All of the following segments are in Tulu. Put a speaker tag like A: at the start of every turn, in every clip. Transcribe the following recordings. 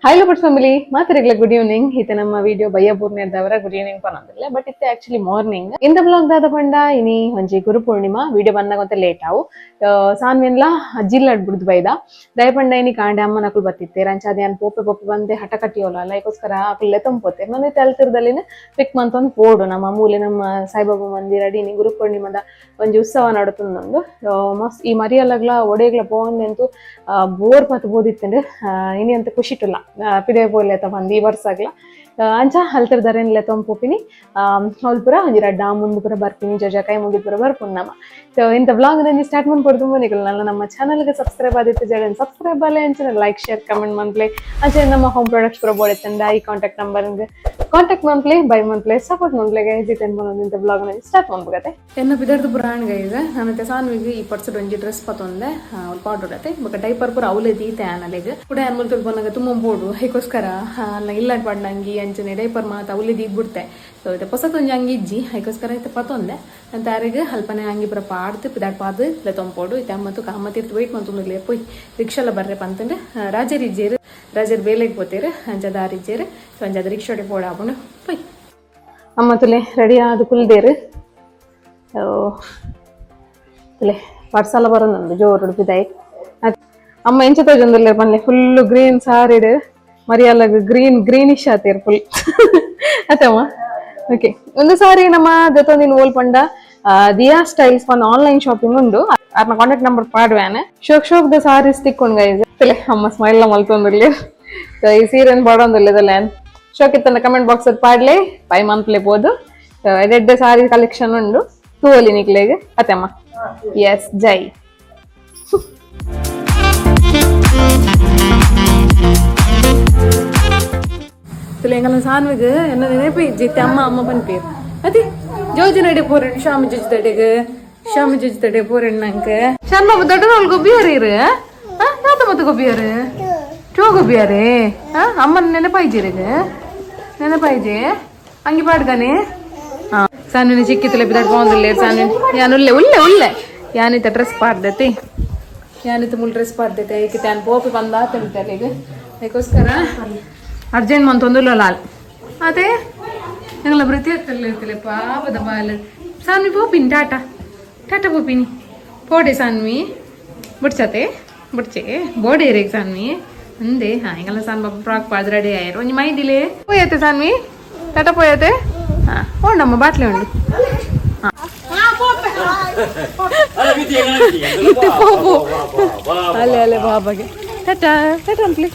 A: ಹಾಯ್ ಲೋಪಟ್ ಫ್ಯಾಮಿಲಿ ಮಾತಾಡಿಗ್ಲ ಗುಡ್ ಈವ್ನಿಂಗ್. ಇತ್ತೆ ನಮ್ಮ ವಿಡಿಯೋ ಬಯ್ಯಪೂರ್ಣದವರ ಗುಡ್ ಈವ್ನಿಂಗ್ ಪನ್ನೊಂದಿಲ್ಲ, ಬಟ್ ಇತ್ತೆ ಆಕ್ಚುಲಿ ಮಾರ್ನಿಂಗ್. ಇಂದ ಬ್ಲಾಗ್ ದಾದ ಪಂಡ ಇನಿ ಒಂಜಿ ಗುರು ಪೂರ್ಣಿಮಾ. ವಿಡಿಯೋ ಬಂದಾಗ ಲೇಟ್ ಆವು. ಸಾನ್ವೆನ್ಲ ಜಿಲ್ಲಾಡ್ ಬಿಡ್ದು ಬೈದ ದಯಪಂಡ ಇನಿ ಕಾಂಡೆ ಅಮ್ಮನಕುಲು ಬತ್ತಿತ್ತೇರ್. ಅಂಚಾದ ಯಾನ್ ಪೋಪೆ ಪೋಪೆ ಬಂದೆ ಹಠ ಕಟ್ಟಿಯೋಲ ಅಲ್ಲ, ಅದಕ್ಕೋಸ್ಕರ ಅಕುಲು ತಂಪೋತೆ ಮನೆ ತಲ್ತಿರ್ದಲ್ಲಿನ ಪಿಕ್ ಮಂತೊಂದು ಪೋಡು. ನಮ್ಮ ಮೂಲೆ ನಮ್ಮ ಸಾಯಿಬಾಬಾ ಮಂದಿರ ಅಡಿ ಇನಿ ಗುರು ಪೂರ್ಣಿಮಾದ ಒಂಜಿ ಉತ್ಸವ ನಡತುಂದುಂಡು. ಮಸ್ತ್ ಈ ಮರಿಯಲ್ಲಗ್ಲ ಒಡೆಗ್ಲ ಪೋವಂದೆಂತು ಬೋರ್ ಪತ್ ಬೋದಿತ್ತಂಡು. ಇನಿ ಅಂತ ಖುಷಿಟುಲ್ಲ ಪಿದೆ ಪೋಲೆ ಬಂದು ಈ ವರ್ಷಗ್ಲ. ಅಂಚ ಅಲ್ತಿರ್ದಾರೇನ್ಲೆ ತೊಂಪೋಪಿನಿ ಅವ್ಲು ಪೂರ ಒಂಜಿ ರಡ್ಡ ಮುಂದೆ ಪೂರ ಬರ್ತೀನಿ, ಜಜ ಕೈ ಮುಗಿದ್ ಪೂರ ಬರ್ಪುನ್ ನಮ್ಮ. ಸೊ ಇಂಥ ವ್ಲಾಗ್ ನಂಜಿ ಸ್ಟಾರ್ಟ್ ಮಾಡ್ಕೊಡ್ತು. ನಿಕಲ್ ನನ್ನ ನಮ್ಮ ಚಾನಲ್ಗೆ ಸಬ್ಸ್ಕ್ರೈಬ್ ಆದಿತ್ತು ಜಡನ್ ಸಬ್ಸ್ಕ್ರೈಬ್ ಅಲ್ಲೇ, ಅಂಚನೆ ಲೈಕ್ ಶೇರ್ ಕಮೆಂಟ್ ಮನ್ಪ್ಲೆ. ಅಂಚನೆ ನಮ್ಮ ಹೋಮ್ ಪ್ರಾಡಕ್ಟ್ಸ್ ಪೂರ ಬೋಡಿತ್ತಂಡ ಈ contact number contact ಮನ್ಪ್ಲೆ, by ಮನ್ಪ್ಲೆ, support ಮನ್ಪ್ಲೆ ಗೈಸ್. ಇತ್ತೆ ಇಂಥ ವ್ಲಾಗ್ ನಂಜಿ ಸ್ಟಾರ್ಟ್ ಮಾಡ್ಬೇಕಾತೆ. ಎನ್ನ ಬಿದರ್ದು ಪುರಾಣ ಗೈಸ್. ನಾನು ಸಾನ್ವಿಗೆ ಈ ಪರ್ಸಡ್ ಒಂಜಿ ಡ್ರೆಸ್ ಪತ್ತೊಂದೆ ಅವ್ಳು ಪಾಡೋಡತೆ. ಬೊಕ ಡೈಪರ್ ಪೂರ ಅವಲೇ ದೀತೆ ಆನಲೆಗ್ ಕೂಡ ಅನ್ಮಲ್ ತುಳ್ಪೊನಗ ತುಂಬ ಬೋಡು. ಅದಕ್ಕೋಸ್ಕರ ಅಲ್ಲ ಇಲ್ಲ ಪಡ್ನಂಗಿ ಅಂಚನೆ ಡೈಪರ್ ಮಾತ ಅವಲೇ ದೀದ್ ಬಿಡ್ತೆ. ಸೊ ಇತ್ತೆ ಪೊಸತೊಂಜಿ ಅಂಗಿ ಇಜ್ಜಿ, ಅದಕ್ಕೋಸ್ಕರ ಇತ್ತೆ ಪತ್ತೊಂದೆ ಅಂತ ಯಾರಿಗೆ ಅಲ್ಪನೆ ಅಂಗಿ ಪೂರ ಪಾಡ್ದು ಪಿದಾಡ್ ಪಾದು ತೊಂಪೋಡು. ಇತ್ತೆ ಅಮ್ಮತ್ತು ಅಮ್ಮ ತೀರ್ಥ ವೆಯ್ಟ್ ಮಂತೊಂದುಲ್ಲೆ. ಪೋಯ್ ರಿಕ್ಷಾಲ ಬರ್ರೆ ಪಂತಂಡು ರಾಜರ್ ಇಜ್ಜೇರು, ರಾಜರ್ ಬೇಲೆಗ್ ಪೋತೇರು, ಅಂಚ ದಾರಿ ಇಜ್ಜೇರು. ಸೊ ಅಂಚ ರಿಕ್ಷಾಡೆ ಪೋಡಾಪುಂಡು. ಪೋಯ್ ಅಮ್ಮ ತುಲೆ ರೆಡಿ ಆದ್ ಕುಲ್ದೇರು. ತುಲೆ ಪರ್ಸಲ ಬರೋದೊಂದು ಜೋರು ಉಡುಪಿದಾಯಿ. ಅಮ್ಮ ಎಂಚ ತೋಜೊಂದುಲ್ಲೆ ಪನ್ಲೆ? ಫುಲ್ ಗ್ರೀನ್ ಸಾರಿಡ್ ಮರಿಯಲ್ಲಗ್ ಗ್ರೀನ್ ಗ್ರೀನಿಶ್ ಆತೇರ್ ಫುಲ್ ಅತ್ತಮ್ಮ. ಓಕೆ, ಒಂದು ಸಾರಿ ನಮ್ಮ ದೆತ್ತೊಂದಿನ ಓಲ್ ಪಂಡ ದಿಯಾ ಸ್ಟೈಲ್ಸ್ ಒಂದು ಆನ್ಲೈನ್ ಶಾಪಿಂಗ್ ಉಂಡು. ಅರ್ನ ಕಾಂಟ್ಯಾಕ್ಟ್ ನಂಬರ್ ಪಾಡ್ವೇನೆ. ಶೋಕ್ ಶೋಕ್ ದ ಸಾರೀಸ್ ತಿಕ್ಕೊಂಡು ಗೈಸ್. ಅಮ್ಮ ಸ್ಮೈಲ್ ಮಲ್ತೊಂದುಲ್ಲೆ. ಸೊ ಈ ಸೀರೆನ್ ಪಾಡೊಂದುಲ್ಲೆ. ಶೋಕ್ ಇತ್ತಂಡ ಕಮೆಂಟ್ ಬಾಕ್ಸ್ ಪಾಡ್ಲೆ, ಬೈ ಮಂತ್ಲೆ ಪೋದು. ಎಡ್ಡೆ ಸಾರಿ ಕಲೆಕ್ಷನ್ ಉಂಡು, ತೂವಲಿ ನಿಕ್ಲೆಗ್ ಅತ್ತಮ್ಮ. ಎಸ್ ಜೈ. ತುಲೆ ಸಾನ್ವಿಗ್ ಎನ್ನ ನೆನಪು ಇಜ್ಜಿ. ಅಮ್ಮ ಅಮ್ಮ ಪನ್ಪೇರು ಅತಿ ಜೋಜಿ ನಡೆ ಪೋರೆಣ್ ಶಾಮಿ ಜೋಜಿ ತಡೆಗ್ ಶಾಮಿ ಜೋಜಿ ತಡೆ ಪೋರೆಣ್ ನಂಕ ಶರ್ಮ ದೊಡ್ಡ ಗೊಬ್ಬಿಯಾರ ಇರು ತಾತ ಮತ್ತು ಗೊಬ್ಬಿಯಾರು ಟೋ ಗೊಬ್ಬಿಯಾರೇ. ಅಮ್ಮನ ನೆನಪಾಯ್ಜಿರಿಗ ನೆನಪಾಯ್ಜಿ ಅಂಗಿ ಪಾಡ್ಗಾನೆ. ಸಾನ್ವಿನ ಚಿಕ್ಕಿ ತುಲೆ ಬಿದಾಡ್ ಪೋಂದಿಲ್ಲ. ಸಾನ್ವಿನ್ ಯಾನ್ ಉಲ್ಲೆ ಉಲ್ಲೆ ಉಲ್ಲೆ ಯಾನಿತ ಡ್ರೆಸ್ ಪಾಡ್ದತಿ, ಯಾನಿತ ಮುಲ್ ಡ್ರೆಸ್ ಪಾಡ್ದೈತೆ. ಈಕೆ ತಾನು ಪೋಪಿ ಬಂದ ಈಗ ಅದಕ್ಕೋಸ್ಕರ ಅರ್ಜೆಂಟ್ ಮಂತೊಂದುಲ್ಲ ಲಾಲ್ ಅದೇ ಎಂಗಲ ಪ್ರತಿ ಇರ್ತಿಲ್ಲ ಪಾಪದ ಬಾಲ. ಸಾನ್ವಿ ಪೋಪಿನಿ, ಟಾಟಾ ಟಾಟಾ ಪೋಪಿನಿ ಪೋಡೆ. ಸಾನ್ವಿ ಬುಡ್ಚತೆ ಬುಡ್ಚೆ ಬೋಡೆ ರೇಗ್ ಸಾನ್ವಿ ಅಂದೆ. ಹಾ ಎಂಗಲ ಸಾನ್ ಬಾಬಾ ಫ್ರಾಕ್ ಪಾಡ್ ರೆಡಿ ಆಯರು. ಒಂಜಿ ಮೈದಿಲೆ ಪೋಯತೆ ಸಾನ್ವಿ, ಟಾಟಾ ಪೋಯತೆ. ಹಾ ಉಂಡಮ್ಮ ಬಾಟ್ಲೆ ಉಂಡು. ಪೋಪು ಅಲ್ಲೇ ಅಲ್ಲೇ ಬಾಬಾಗೆ ಟಾಟಾ ಟಾಟಾ ಅಂಪ್ಲಿ.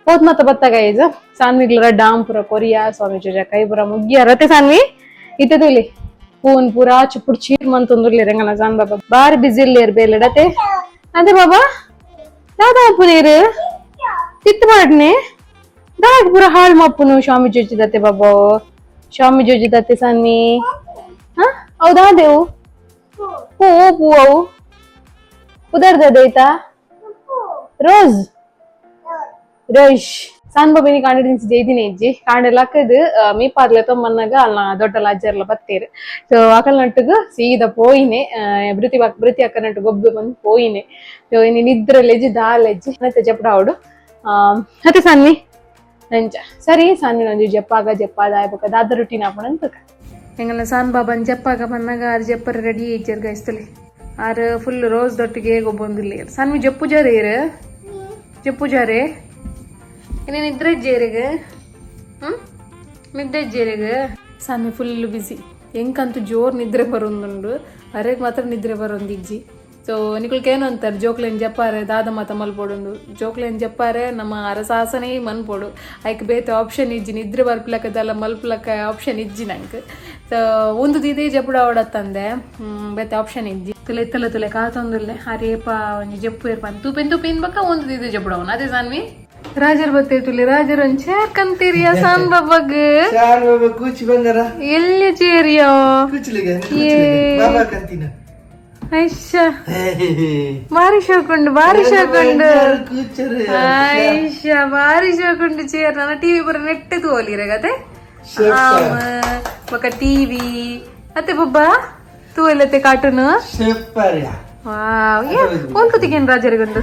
A: ಹೋದ್ ಮತ್ತ ಬತ್ತ ಗೈಸ್. ಸಾನ್ವಿಗ್ಲರ ಡಾಮ್ ಪೂರ ಕೊರಿಯಾ ಸ್ವಾಮಿ ಜೋಜ ಕೈ ಪೂರ ಮುಗ್ಗಿಯ ರತೆ. ಸಾನ್ವಿ ಇತ್ತದುಲಿ ಪೂನ್ ಪೂರ ಚುಪ್ಪುಡು ಚೀರ್ ಮಂತೊಂದುರ್ಲಿ ರಂಗನ ಸಾನ್ ಬಾಬಾ ಬಾರಿ ಬಿಸಿ ಇಲ್ಲೇರ್ ಬೇಲೆಡತೆ. ಅದೇ ಬಾಬಾ ದಾದಾ ನೀರು ತಿತ್ತು ಮಾಡ್ನೆ ದಾಗ್ ಪೂರ ಹಾಳು ಮಪ್ಪುನು ಸ್ವಾಮಿ ಜೋಜಿ ದತ್ತೆ ಬಾಬಾ ಸ್ವಾಮಿ ಜೋಜಿ ದತ್ತೆ ಸಾನ್ವಿ. ಹಾ ಹೌದಾ ದೇವು ಪೂ ಪೂ ಅವು ಉದರ್ದೈತಾ ರೋಸ್ ರೋಷ್. ಸಾನ್ ಬಾಬಿನಿ ಕಾಂಡೆ ಜೈದಿನ ಇಜ್ಜಿ. ಕಾಂಡೆ ಲಕ್ಕದ್ ಮೀಪಾರ್ಲೆ ತೊಂಬನ್ನಾಗ ಅಲ್ಲ ದೊಡ್ಡಲ ಅಜ್ಜರ್ಲ ಬತ್ತೇರು. ಸೊ ಅಕಲ್ ನಟ್ಟುಗು ಸೀದಾ ಪೋಯಿನೆ ಬೃತಿ ಬೃತಿ ಅಕ್ಕ ನಟ್ಟು ಗೊಬ್ಬೆ ಬಂದು ಪೋಯಿನೆ. ಸೊ ಇನಿ ನಿದ್ರೆ ಲೆಜ್ಜಿ ದಾಲೆಜ್ಜಿ ಮತ್ತೆ ಜಪಡಾವಡು ಅತ್ತೆ ಸಾನ್ವಿ ನಂಚ. ಸರಿ ಸಾನ್ವಿ ನಂಜು ಜಪ್ಪಾಗ ಜಪ್ಪಾದ ಬೊಕ ದಾದ ರುಟೀನ್ ಆಪಣ ಅಂತ ಎಂಗಲ ಸಾನ್ ಬಾಬನ್ ಜಪ್ಪಾಗ ಬಂದಾಗ ಆರು ಜಪ್ಪರ ರೆಡಿ ಇಜ್ಜರ್ ಗೈಸ್ತಲಿ. ಆರು ಫುಲ್ ರೋಸ್ ದೊಟ್ಟಿಗೆ ಗೊಬ್ಬೊಂದಿಲ್ಲ. ಸಾನ್ವಿ ಜಪ್ಪು ಜಾರೆ ಇರು ಜಪ್ಪು ಜಾರೆ. ಇನ್ನೇ ನಿದ್ರೆ ಜೇರಿಗೆ ನಿದ್ದೆ ಜೇರಿಗೆ. ಸಾನ್ವಿ ಫುಲ್ ಬಿಸಿ. ಎಂಕಂತೂ ಜೋರು ನಿದ್ರೆ ಬರೋದುಂಡು, ಅರೆಗೆ ಮಾತ್ರ ನಿದ್ರೆ ಬರೋದು ಇಜ್ಜಿ. ಸೊ ನಿಕುಲ್ ಕೇನಂತಾರೆ ಜೋಕ್ಲೆನ್ ಜಪ್ಪಾರೆ ದಾದ ಮಾತ ಮಲ್ಪೊಡುಂಡು ಜೋಕ್ಲೆನ್ ಜಪ್ಪಾರೆ ನಮ್ಮ ಅರಸಾಸನೇ ಮನ್ಪೊಡು ಐಕ್ ಬೇತೆ ಆಪ್ಷನ್ ಇಜ್ಜಿ ನಿದ್ರೆ ಬರ್ಪಲಕ್ಕ ದಲ್ಲ ಮಲ್ಪಲಕ್ಕ ಆಪ್ಷನ್ ಇಜ್ಜಿ ನಂಕ್. ಸೊ ಒಂದು ದಿದೇ ಜಪುಡ ಅವಡತ್ತಂದೆ ಬೇತೆ ಆಪ್ಷನ್ ಇಜ್ಜಿ. ತುಲೆ ಇತ್ತಲ ತುಲೆ ಕಾತೊಂದುಲ್ಲೆ ಅರೇಪ ಒಂಜಿ ಜಪ್ಪು ಏರ್ಪನ್ ತೂಪೆನ್ ತೂಪೆನ್ ಬಕ್ಕ ಒಂದು ದಿದೇ ಜಪುಡವನ ಅದೇ ಸಾನ್ವಿ. ರಾಜರ್ ಬತ್ತೇ ತುಲೆ ರಾಜರ್ ಒಂದ್ ಚೇರ್ ಕಂತೀರಿಯ ಸಾನ್ ಬಾಬಾಗ್
B: ಚಾರ್ ಬಾಬಾ ಕೂಚಿ ಬಂಗಾರ
A: ಎಲ್ಲಿ ಚೇರಿಯೋ
B: ಕೂಚಲಿಗೆ ಬಾಬಾ ಕಂತಿನ
A: ಐಶಾ ಬಾರಿ ಶೋಕುಂಡು ಬಾರಿ ಶೋಕುಂಡು
B: ಕೂಚರೆ
A: ಐಶಾ ಬಾರಿ ಶೋಕುಂಡು ಚೇರ್. ನನ್ನ ಟಿವಿ ಪೂರ ನೆಟ್ ತೋಲಿರ ಕತೆ ಬೊಕ ಟಿವಿ ಅತ್ತೆ ಬೊಬ್ಬ ತೂವಲ್ಲತ್ತೆ ಕಾರ್ಟೂನ್.
B: ಶೆಪ್ಪರ್ಯ
A: ವಾವ್ ಏ ಓಲ್ಕುತಿಗೇನ್ ರಾಜರಿಗುಂಡು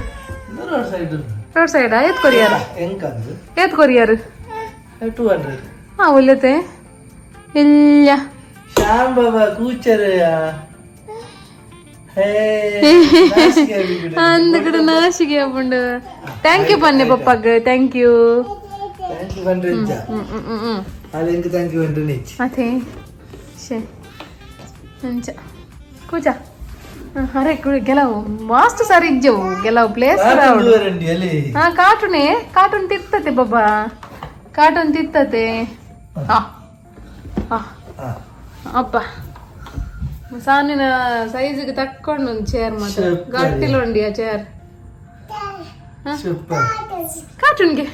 B: ರೋಡ್ ಸೈಡ್
A: ರೋಡ್ ಸೈಡ್ ಏತ್ ಕೊರಿಯರ್
B: ಎಂಕಂದು
A: ಏತ್ ಕೊರಿಯರ್
B: 200.
A: ಹಾ ಒಲ್ಲತೆ ಇಲ್ಲ
B: ಶ್ಯಾಮ್ ಬಾಬಾ ಕೂಚರೆಯ
A: ಅಂದ ಕಡೆ ನಾಶಿಗೆ ಆಪುಂಡು. Thank you ಪನ್ನೆ ಪಪ್ಪಗ್ thank you
B: thank you ಬಂದ್ರೆ ಅದು thank you ಬಂದ್ರೆ ನಿಚ್ಚಿ
A: ಅದೇ ಶೇ ಅಂಚ ಕೂಚ ಅರೆ ಗೆಲವು ಮಸ್ತ್ ಸಾರಿ ಇಜ್ಜವು ಗೆಲವು ಪ್ಲೇಸ್ ಹಾ ಕಾರ್ಟೂನೇ ಕಾರ್ಟೂನ್ ತಿರ್ತತೆ ಬಾಬಾ ಕಾರ್ಟೂನ್ ತಿರ್ತತೆ. ಹಾ ಹಾ ಅಪ್ಪ ಸಾನಿನ ಸೈಜ್ಗೆ ತಕ್ಕೊಂಡು ಒಂದು ಚೇರ್ ಮಾತ್ರ ಗಟ್ಟಿಲ ಉಂಡಿ ಆ ಚೇರ್. ಕಾರ್ಟೂನ್ಗೆ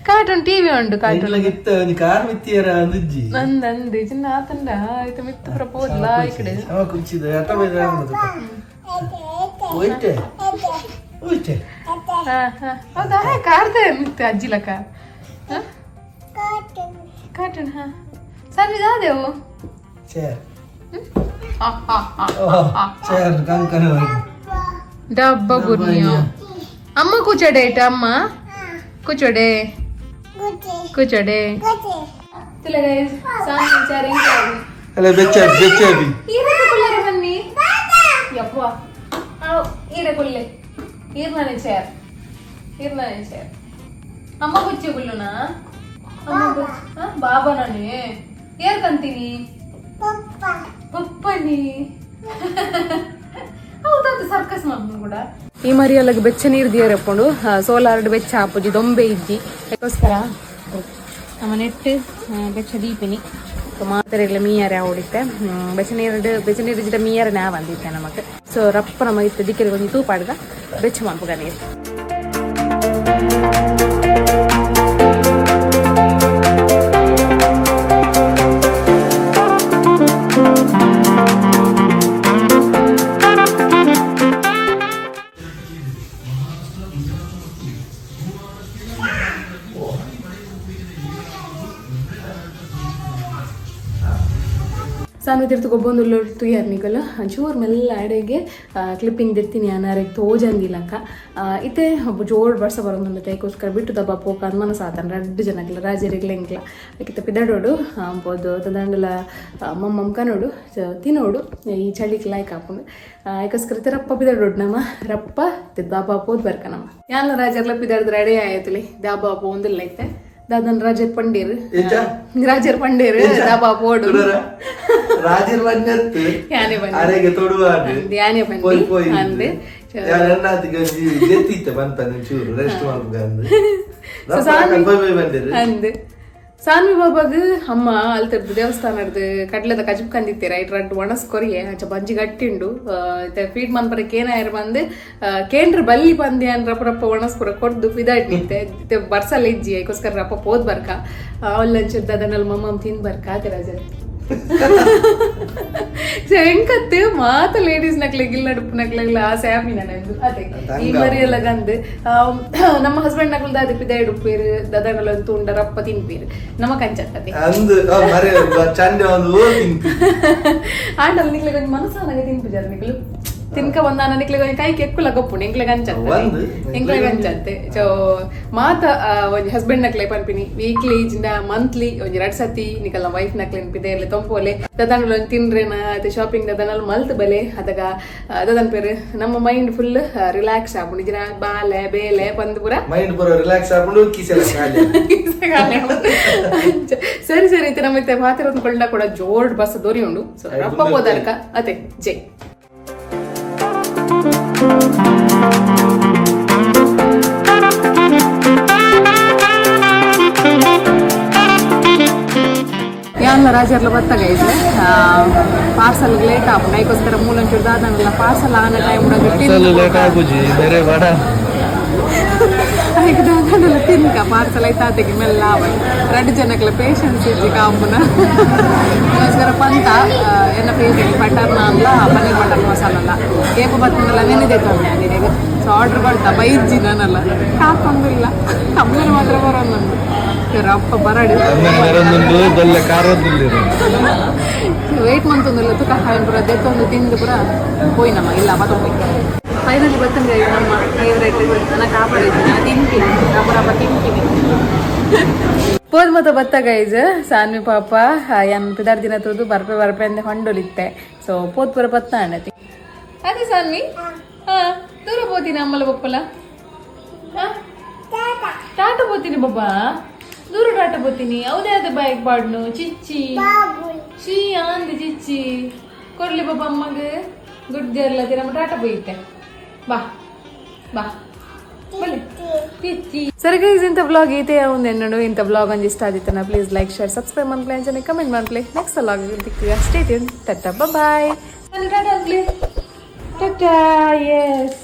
A: ಕಾರ್ಟೂನ್ ಟಿವಿ ಉಂಡು ಕಾರ್ಟೂನ್
B: ಕಾರ್ ಮಿತ್ತಿಯರ ಅಂದಿಜ್ಜಿ
A: ನಂದು ಅಂದು ಚಿನ್ನ ಆತಂಡ ಆಯ್ತು ಮಿತ್ತು ಪುರ ಪೋದ್ಲ ಈ ಕಡೆ
B: ಕುಂಚಿದ ಅಟ ಹೋಯ್ತೆ ಹೋಯ್ತೆ.
A: ಹೌದಾ ಕಾರ್ದೆ ಮಿತ್ತು ಅಜ್ಜಿಲಕ ಕಾರ್ಟೂನ್. ಹಾ ಸರ್ ಇದಾದೆವು
B: ಚೇರ್ ಚೇರ್ ಕಂಕನ
A: ಡಬ್ಬ ಬುರ್ನಿಯೋ ಅಮ್ಮ ಕೂಚಡೆ ಇಟ ಅಮ್ಮ ಕೂಚಡೆ ಕೂಚಡೆ
B: ಅಲ್ಲ ಬೆಚ್ಚ ಬೆಚ್ಚ
A: ಈರೆ ಕುಲ್ಲರೆ ಬನ್ನಿ ಯವ್ವ ಈರೆ ಕುಲ್ಲೆ ಈರ್ನಾನೆ ಚೇರ್ ಈರ್ನಾನೆ ಚೇರ್ ಅಮ್ಮ ಕುಚ್ಚಿ ಕುಲ್ಲುನಾ ಅಮ್ಮ ಕುಚ್ಚ ಬಾಬಾ ನಾನೇ ಏರ್ ಕಂತೀನಿ ಪಪ್ಪನಿ. ಹೌದೌದು ಸರ್ಕಸ್ ಮಾಡ್ಕೊಂಡು ಕೂಡ ಈ ಮರಿಯಲ್ಲಗ ಬೆಚ್ಚ ನೀರು ದಿಯರಪ್ಪಂಡು ಸೋಲಾರ್ಡ್ ಬೆಚ್ಚ ಆಪುಜಿ ದೊಂಬೆ ಇಜ್ಜಿ ಅದಕ್ಕೋಸ್ಕರ ನಮ್ಮ ನೆಟ್ ಬೆಚ್ಚ ದೀಪಿನಿ ಮಾತ್ರೆಗಳ ಮೀಯಾರೆ ಓಡಿತ್ತೆ ಬೆಚ್ಚ ನೀರು ಬೆಚ್ಚ ನೀರು ಇಜ್ಜಿಡ ಮೀಯಾರೆ ನಾ ಬಂದಿತ್ತೆ ನಮಕ್. ಸೊ ರಪ್ಪ ನಮ್ಮ ಇತ್ತು ದಿಕ್ಕಿಗೆ ಒಂದು ತೂಪಾಡ್ಗ ಬೆಚ್ಚ ಮನ್ಪುಗ ನೀರು. ಸಾನು ತಿರ್ತು ಗೊಬ್ಬೊಂದು ತುಯ್ಯಾರ ನಿಕಲ್ ಚೂರು ಮೆಲ್ಲ ಅಡೆಗೆ ಕ್ಲಿಪ್ಪಿಂಗ್ ದಿರ್ತೀನಿ ಅನಾರೆಗ್ ತೋಜಂದಿಲ್ಲಕ್ಕ ಇತ್ತೆ ಒಬ್ಬ ಜೋಡ್ ಬರ್ಸ ಬರೋದು ಅದಕ್ಕೋಸ್ಕರ ಬಿಟ್ಟು ದಬ್ಬ ಪೋಕ ಅಂದ್ ಮನಸ್ಸು ಆತನ ರಡ್ಡು ಜನಕ್ಲ ರಾಜರಿಗ್ಲ ಎಂಕ್ಲ ಅದಕ್ಕಿಂತ ಪಿದಡೋಡು ಪೋದು ದಂಡಲ ಮಮ್ಮಮ್ಮ ಕನೋಡು ತಿನ್ನೋಡು ಈ ಚಳಿಗೆ ಲಾಯ್ಕ್ ಹಾಕೊಂಡು ಅದಕ್ಕೋಸ್ಕರ ರಪ್ಪ ಪಿದಡೋಡು ನಮ್ಮ ರಪ್ಪ ದಾಬಾ ಪೋದ್ ಬರ್ಕ ನಮ್ಮ ಯಾನ ರಾಜರ್ಲ ಪಿದಡ್ದು ರೆಡಿ ಆಯ್ತಲಿ ದಾಬಾ ಪೋಂದಿಲ್ಲ ಐತೆ ದಾದನ್ ರಾಜರ್ ಪಂಡೀರ್ ರಾಜರ್ ಪಂಡೀರ್ ದಾಬಾ ಪೋಡು
B: ರಾಜರ್ ಬಂದತ್ತು
A: ಯಾನೆ ಬಂದಿ
B: ಅರೆಗೆ ತೊಡುವಾಡು
A: ಯಾನೆ ಬಂದಿ ಅಂದೆ
B: ಚೂರು ರೆಸ್ಟ್ ಮಾಡ್ಬೇಕಂದು
A: ಅಂದೆ ಸಾನ್ವಿ ಬಾಬಾಗ ಅಮ್ಮ ಅಲ್ತರ್ದು ದೇವಸ್ಥಾನದ ಕಡ್ಲೆದ ಕಜಿಪ್ ಕಂದಿತ್ತೆ ರೈಟ್ ರಡ್ಡು ಒಣಸ್ ಕೊರಿಯೆ ಅಂಚ ಬಂಜಿ ಗಟ್ಟಿಂಡು ಫೀಡ್ ಮನ್ಪರಕ್ಕೆ ಏನಾಯರ್ ಬಂದು ಕೇಂದ್ರ ಬಲ್ಲಿ ಬಂದೆ ಅನ್ ರಪ್ಪ ರಪ್ಪ ಒಣಸ್ ಪುರ ಕೊಡ್ದು ಪಿದಾಟ್ ನಿಂತೆ ಬರ್ಸಲ್ಲ ಇಜ್ಜಿ ಅದಕ್ಕೋಸ್ಕರ ರಪ್ಪ ಪೋದ್ ಬರ್ಕ ಅವಲ್ಲಂಚ ದದನಲ್ಲಿ ಮಮ್ಮಮ್ಮ ತಿಂದ್ ಬರ್ಕ ಆತೆ ರಾಜ ಎಂಕತ್ತು ಮಾತ ಲೇಡೀಸ್ ನಕ್ಲೆಗ್ ಇಲ್ಲ ನಡುಪು ನಕ್ಲೆಗ್ಲ ಆಸೆ ಆಪಿನ ನಂದು ಅದೇ ಈ ಮರಿ ಎಲ್ಲ ಗಂದು ನಮ್ಮ ಹಸ್ಬೆಂಡ್ ನಕ್ಲು ದಾದಿ ಪಿದ ಇಡುಪೇರು ದದನಲ ತುಂಡ ರಪ್ಪ ತಿನ್ಪೇರು ನಮ್ಮ ಕಂಚತ್ತತೆ
B: ಅಂದು ಮರೆ ಚಂಡ ಒಂದು
A: ಆಂಡಲ್ ನಿಕ್ಲೆಗ್ ಒಂಜಿ ಮನಸ್ಸಾನಗ ತಿನ್ಪುಜಾರ ನಿಕ್ಲು ತಿನ್ಕ ಬಂದಾನ ನಿಕ್ಲೆಗ್ ಒಂಜಿ ಕೈ ಕೆಕ್ಕುಲ ಗೊಪ್ಪುಂಡು ಎಂಕ್ಲೆಗ್ ಅಂಚತ್ತೆ ಎಂಕ್ಲೆಗ್ ಅಂಚತ್ತೆ. ಸೊ ಮಾತ ಒಂಜಿ ಹಸ್ಬೆಂಡ್ ನಕ್ಲೆ ಪನ್ಪಿನಿ ವೀಕ್ಲಿ ಜಿಂಡ ಮಂತ್ಲಿ ಒಂಜಿ ರಡ್ ಸತಿ ನಿಕಲ್ನ ವೈಫ್ ನಕ್ಲೆ ಪಿದೆ ತೊಂಪೋಲೆ ದದನಲ್ ಒಂಜಿ ತಿನ್ರೇನ ಅತ್ತೆ ಶಾಪಿಂಗ್ ದದನಲ್ ಮಲ್ತ್ ಬಲೆ ಅದಗ ದದನ್ ಪೇರು ನಮ್ಮ ಮೈಂಡ್ ಫುಲ್ ರಿಲ್ಯಾಕ್ಸ್ ಆಪುಂಡು ಜಿನ ಬಾಲೆ ಬೇಲೆ ಪಂದ್ ಪೂರ
B: ಮೈಂಡ್ ಪೂರ ರಿಲ್ಯಾಕ್ಸ್ ಆಪುಂಡು ಕಿಸೆಲ ಖಾಲಿ.
A: ಸರಿ ಸರಿ ಇತ್ತೆ ನಮ್ಮ ಇತ್ತೆ ಮಾತಿರೋದು ಕೂಡ ಜೋರ್ಡ್ ಬಸ್ ದೊರಿ ಉಂಡು. ಸೊ ರಪ್ಪ ಪೋದರ್ಕ ಅತೆ ಜೈ. ಯಾನ್ಲ ರಾಜರ್ಲ ಬತ್ತಾಗ ಇದ್ರೆ ಪಾರ್ಸಲ್ ಲೇಟ್ ಆಪುಂಡು ಐಕೋಸ್ಕರ ಮೂಲಂಚೂರು ದಾದನಲ್ಲ ಪಾರ್ಸಲ್ ಆನ ಟೈಮ್
B: ಲೇಟ್ ಆಗುಜಿ ಬೇರೆ ಬಡ
A: ಐಕ್ ದಾದನಲ್ಲ ತಿನ್ಕ ಪಾರ್ಸಲ್ ಐತ ಆತೆಗೆ ಮೆಲ್ಲ ಆವಡ್ ರಡ್ಡು ಜನಕ್ಲ ಪೇಷನ್ಸ್ ಇಜ್ಜಿ ಕಾಂಪುನ ಅದಕ್ಕೋಸ್ಕರ ಪಂತ ಎನ್ನ ಫೇವ್ರೇಟ್ ಬಟರ್ ನಾನ್ಲ ಪನ್ನೀರ್ ಬಟರ್ ಮಸಾಲಲ್ಲ ಕೇಪ ಬತ್ತನಲ್ಲ ನೆನೆದೆ ತೊಂದೆ ನಾನು ಸೊ ಆರ್ಡರ್ ಕೊಡ್ತಾ ಬೈಜ್ಜಿ ನಾನಲ್ಲ ಕಾಕೊಂದಿಲ್ಲ ಅಮ್ಮನ ಮಾತ್ರ ಬರೋದೊಂದು ಇವ್ರ ಅಪ್ಪ ಬರಡಿ
B: ಬರೋದೊಂದು ದೊಲ್ಲೆ ಕಾರೊಂದಿಲ್ಲ
A: ವೇಟ್ ಮಂತೊಂದಿಲ್ಲ ತುಕ ಹಾಯ್ ಪೂರ ದೆತ್ತೊಂದು ತಿಂದು ಪೂರ ಪೋಯಿ ನಮ್ಮ ಇಲ್ಲ ಬತ್ತೊಂದು ಫೈನಲಿ ಬತ್ತಂಗೆ ನಮ್ಮ ಫೇವ್ರೇಟ್ ನನ್ನ ಕಾಪಾಡಿದ್ದೀನಿ ನಾನು ತಿಂತೀನಿ ರಬ್ಬ ತಿಂತೀನಿ ಪೋದ್ ಮತ ಬತ್ತ ಗೈಸ್ ಸಾನ್ವಿ ಪಾಪ ಯಾನ್ ಪಿದಾರ್ ದಿನ ತೂದು ಬರ್ಪೆ ಬರ್ಪೆ ಅಂದೆ ಹೊಂಡೊಲಿತ್ತೆ ಸೊ ಪೋತ್ ಪೂರ ಬತ್ತ ಅಣ್ಣತಿ ಅದೇ ಸಾನ್ವಿ ಹಾ ದೂರ ಪೋತೀನಿ ಅಮ್ಮಲ ಬೊಪ್ಪಲ ಟಾಟ ಪೋತೀನಿ ಬಾಬಾ ದೂರ ಟಾಟ ಪೋತೀನಿ ಅವದೇ ಅದೇ ಬೈಕ್ ಬಾಡ್ನು ಚಿಚ್ಚಿ ಶೀ ಆಂದಿ ಚಿಚ್ಚಿ ಕೊಡ್ಲಿ ಬಾಬಾ ಅಮ್ಮಗ ಗುಡ್ ಗರ್ಲ್ ಅದೇ ನಮ್ಮ ಟಾಟ ಪೋಯಿತ್ತೆ ಬಾ ಬಾ ಸರಿ ಗೈಸ್ ಇಂಥ ಬ್ಲಾಗ್ ಈತೆ ಒಂದು ಎನ್ನಡು ಇಂಥ ಬ್ಲಾಗ್ ಒಂದು ಇಷ್ಟ ಆದಿತ್ತನ ಪ್ಲೀಸ್ ಲೈಕ್ ಶೇರ್ ಸಬ್ಸ್ಕ್ರೈಬ್ ಮಾಡ್ಲಿ ಅಂಜನೆ ಕಮೆಂಟ್ ಮಾಡ್ಲಿ ನೆಕ್ಸ್ಟ್ ವ್ಲಾಗ್ ತಿಕ್ಕಿಗ stay tune tata bye tata S.